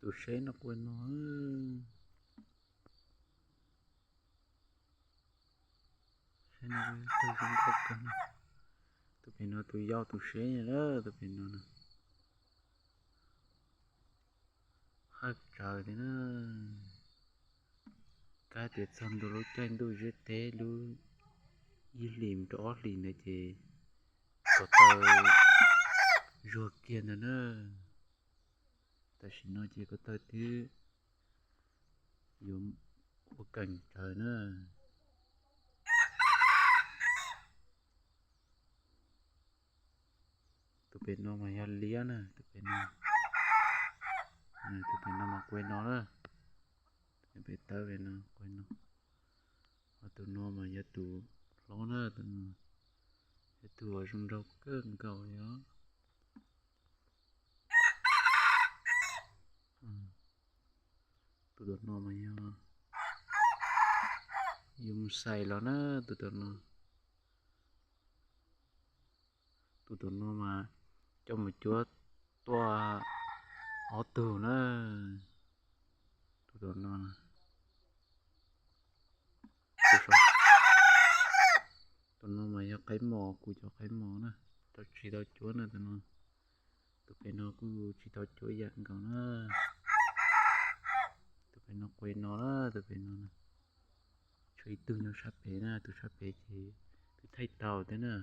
Tus seb no quaj no. Seb no, tawg zoo nkauj kawg. Tus pem no tus yau tus seb na, tus pem no na. Haj tsaws li na. Kab tias txog ntua lub caij ntuj ziab teb lub ib hlis mus rau ob hlis ntawd ces ko taw zuag kiag ntag na. Tam sim no ces ko taw twb yuav ua keem tsaws na. Tus pem no mas yog liab na, tus pem no, tus pem no mas quaj no na. Pem tawb pem no quaj no. Ho tus no mas yog tus hlob na, tus no yog tus uas zoo nraug kawg nkaus li os. Tus tom no mas yog yus mus xais los na, tus tom no. Tus tom no mas coj mus cuab tuaj ob tug na. Tus tom no, tus no mas yog qaib mos, kuv cov qaib mos na, tau tsis tau cuab na tus no. Tus pem no kuj tsis tau cuab yam nkaus na. Tus pem no quaj no na, tus pem no na. Tshuav ib tug nyob sab pem na, tus sab pem ces twb thaij tau thiab na.